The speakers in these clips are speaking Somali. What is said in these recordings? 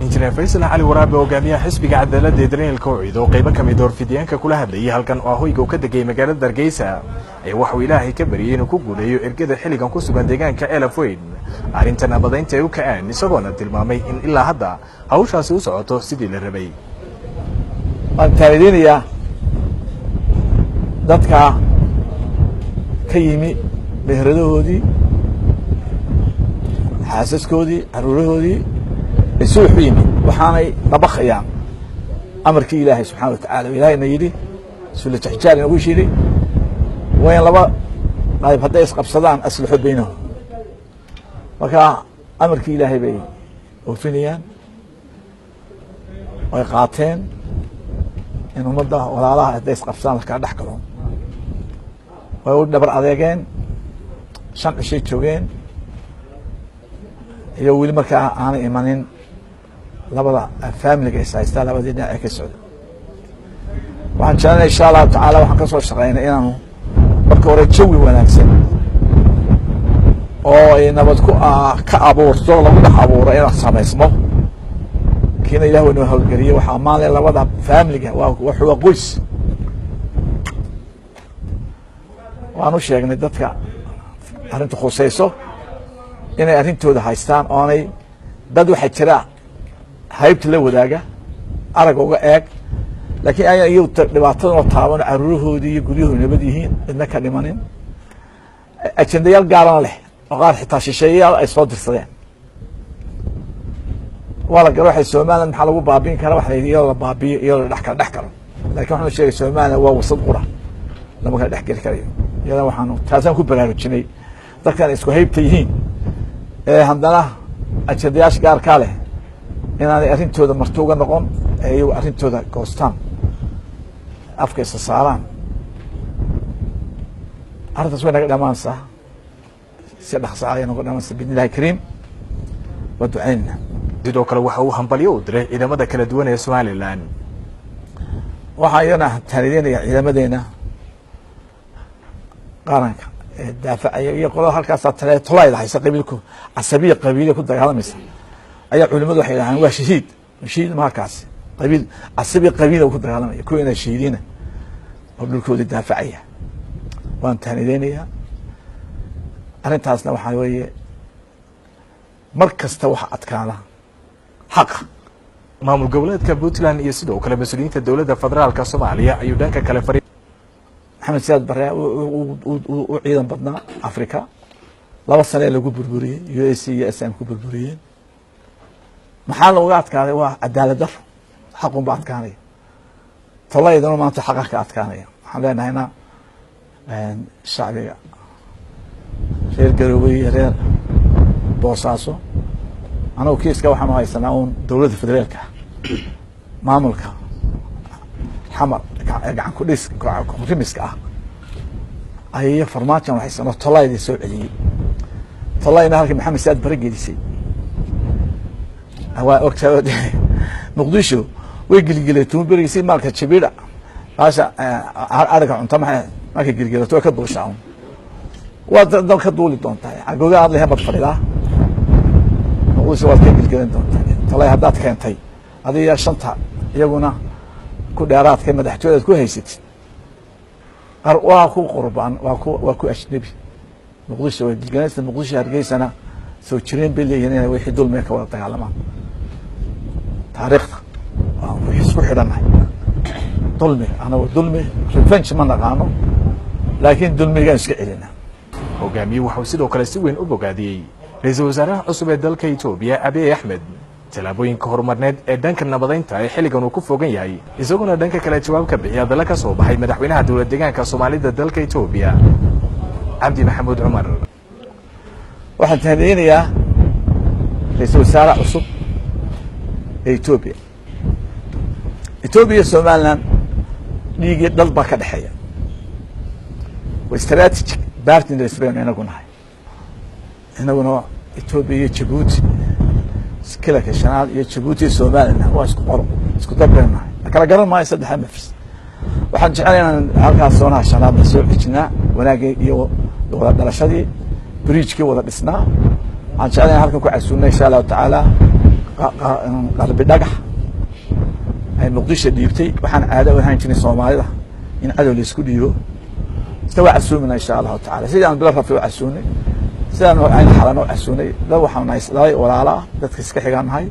Injineer Faysal Cali Waraabe, hogaamiyaha xisbiga Cadaaladda ee Daryeel Kowcid, oo qaybo ka mid horfidyaanka kula hadlayay halkan oo hoyga uu ka degay magaalada Hargeysa, ayaa waxauu Ilaahay ka baryay inuu ku guuleeyo ergada xilligan ku sugan deegaanka Ceelafweyn arrinta nabadaynta ay u kaceen, isagoona tilmaamay in ilaa hadda hawshaasi u socoto sidii la rabay. Waan taanideynayaa dadka ka yimi meheradahoodii, xaasaskoodii, caruurahoodii ee subax u yimi, waxaanay dabaqayaan amarkii Ilaahay subxana wa tacala. Ilaahayna yidhi sulajaxjaar inagu shiri wayn laba qayb hadday isqabsadaan aslixu baynahum. Marka amarkii Ilaahay bay oofinayaan, way qaateen in ummadda walaalaha hadday isqabsadaan lakala dhex galo. Way u dhabar adeegeen, 5 cishay joogeen iyo weli markaa aanay imanin labada familiga is haystaa, labadii dhinac ee ka socda. Waxaan jecelnay insha Allahu tacaala, waxaan ka soo shaqeynay inaanu marka hore jawi wanaagsan oo ay nabad ku ka abuurto lagu dhex abuuro inaan samaysmo, kiina Ilah waynoo hawlgeliyey. Waxaa ammaan le labada familiga, waa qoys. Waan u sheegnay dadka arrinta khusayso inay arrintooda haystaan, oonay dad waxaa jira haybta la wadaaga arag uga eeg, laakiin aya iyagu dhibaatadana taaban, caruurahoodii iyo guryahooda nabad yihiin, cidna ka dhimanin, ajendayaal gaarana leh oo qaar xitaa shisheeyayaal ay soo dirsadeen. Waa la garo waxay Somaliland maxaa lagu baabiin karaa, waxa la yidhi iyadoo la baabiyo, iyadoo la dhex kala dhex galo. Lakin waxaan sheegay Somaliland waa wasad qura, lama kala dhex geli karayo. Iyada waxaanu taasaan ku baraarujinay dadkan isku haybta yihiin ee haddana ajendayaasha gaarkaa leh inaanay arrintooda marti uga noqon ee iyagu arrintooda goostaan, afka isa saaraan. Arrintaas way naga dhamaanaysaa si dhaqsa ayay naga dhamaanaysaa biidni Illahi kariim, waa ducaynayna. Sidoo kale waxa uu hambalyo u diray ciidamada kala duwan ee Somalilan. Waxaa iyana taanideynaya ciidamadeena qaranka ee daafacaya iyo qolada halkaasaa tale tolayda haysa, qabiilku casabiya qabiiliya ku dagaalamaysa ayaa culimadu waxay dhahaan waa shahiid. Shahiid ma halkaasi qabiil casabiya qabiila ku dagaalamaya, kuwa inaa shahiidiina oo dhulkoodii daafacaya waan taanideynayaa. Arrintaasna waxaa weeye mar kasta waxa adkaada xaqa. Maamul goboleedka Puntland iyo sidoo kale mas-uuliyiinta dowladda federaalka Soomaaliya ayuu dhanka kale fari. Maxamed Siyaad Bare u ciidan badnaa Africa, 2 sane lagu burburiyey, U A C iyo S M ku burburiyeen. Maxaa looga adkaaday? Waa cadaalad daro, xaqun ba adkaanaya, tolaydana maanta xaqa ka adkaanaya. Waxaan leenahayna shacbiga reer Garoobey iyo reer Boosaaso, anagu kiiska waxaanu haysanaa uun dowladda federaalka, maamulka Xamar gacan kudhis rimiska ah ay farmaajan haysano. Tolaydii soo celiyey, tolayna halkii Maxamed Siyaad Bare gelisay waa ogtaa. Muqdisho way gelgelatay berigi si maalka jabiida baasha ariga cunta maxay markay gelgelato way ka duushaa un, waad dal ka duuli doontaa agoga aad lehen baad fadhidaa, Muqdisho waad ka gelgelan doontaa. Tolay haddaad keentay adiga shanta iyaguna ku dheeraadka madaxtooyadaad ku haysatid waa ku qurbaan, waa ku ajnebi. Muqdisho way gelgelanaysa, Muqdisho Hargeysana soo jireen bay leeyihin inay wixii dulmiga ka wada dagaalamaan. Taariikhda waan isku xidhannahay dulmiga, anagu dulmi revenge ma naqaano, laakiin dulmigaan iska celina. Hogaamiye waxauu sidoo kale si weyn u bogaadiyey ra-iisul wasaaraha cusub ee dalka Etoobiya Abiy Axmed tallaabooyinka horumarneed ee dhanka nabadaynta ee xilligan uu ku fogan yahay, isagoona dhanka kale jawaab ka bixiya hadalla ka soo baxay madaxweynaha dowlad deegaanka Soomaalida dalka Etoobiya Cabdi Maxamuud Cumar. Waxaan tahniyeynayaa ra-iisul wasaare cusub ee Etoobiya. Etoobiya iyo Somaliland dhiigii dhal baa ka dhexeeya, waa strategic partners baynu inagu nahay. Inaguna Etoobiya iyo Jabuuti, kilanka shanaad iyo Jabuuti iyo Somaliland waa isku qolo, isku dad baynu nahay, la kala garan maayo saddexa mafis. Waxaan jeclay inaan halkaas soonaha shanaad la soo xejinaa wanaagii iyo wada dhalashadii, bridgekii wada dhisnaa. Waxaan jeclay inaan halkan ku casuulnay insha Allahu tacaala. Qalbi Dhagax ay Muqdisho dhiibtay. Waxaan caado u ahaan jirin Soomaalida in cadow laisku dhiibo. Isna waa casuumina, insha Allahu tacala, sidii aan bilo rafi u casuunay, sidaan aynu xalano u casuunay. Dad waxaan nahay dhalay, walaala ah, dadka iska xigaan nahay.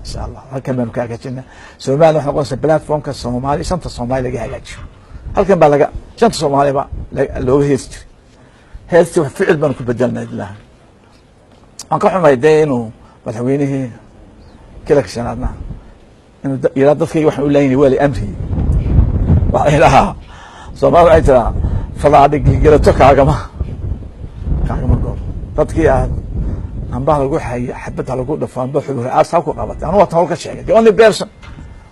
Insha Allah halkan baanu ka hagaajinaa. Soomaaliya waxay noqonaysaa platformka Soomaali, shanta Soomaali laga hagaajiyo. Halkan baa laga shanta Soomaaliba looga heesi jiray. Heestii wax ficil baanu ku bedelnay ilaah. Waan ka xumay dee inuu madaxweynihii kilaka shanaadna inuu yiraa dadkayga waxaan u laayinay waa la amriyey. Waxay dhahaa Soomaalida, waxay tiraa, falaadhi gilgelato kaagama goobo. Dadkii aad ambaha lagu xayo, xabadda lagu dhafo, amba xubur aas ha ku qabatay. Anu waa tan hol ka sheegay, the only person,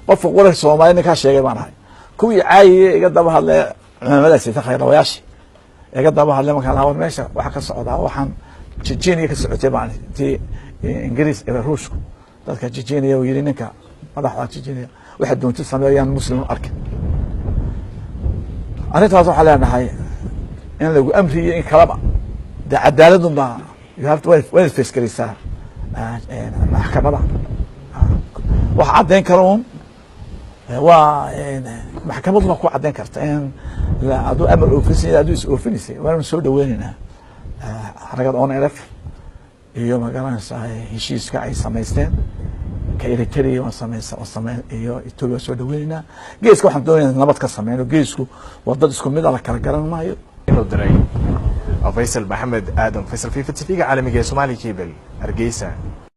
qofka qura Soomaali ninkaa sheegay baan ahay. Kuwii caayiye iga daba hadlay, culamadaasi khayrlawayaashii iga daba hadlay, markaan lahaa war meesha waxa ka socdaa, waxaan Jejeniya ka socotay baan tii Ingiriis, Ruushku dadka Jejeniya uu yidhi ninka madaxda Jejeniya waxa doonta sameeyaan Muslim arkin. Arrintaas waxaan leenahay in lagu amriyo in kalaba dee cadaaladun baa you have to waad face garaysaa maxkamada. Waxa caddayn kara un waa maxkamadu baa ku caddayn karta in aduu amar oofinaysa, aduu is oofinaysay. Waanu soo dhaweynaynaa xarakada ONLF iyo magaranaysaa heshiiska ay samaysteen ka Eritrea waan samaysa waan sameyn iyo Ethiopia waan soo dhaweynaynaa. Geeska waxaan doonayna nabad ka sameyno. Geesku waa dad isku mid a, la kala garan maayo. Inuu diray Faysal Maxamed Aadan, Faysal Fifa, TV-ga caalamiga ee Somali Cable, Hargeysa.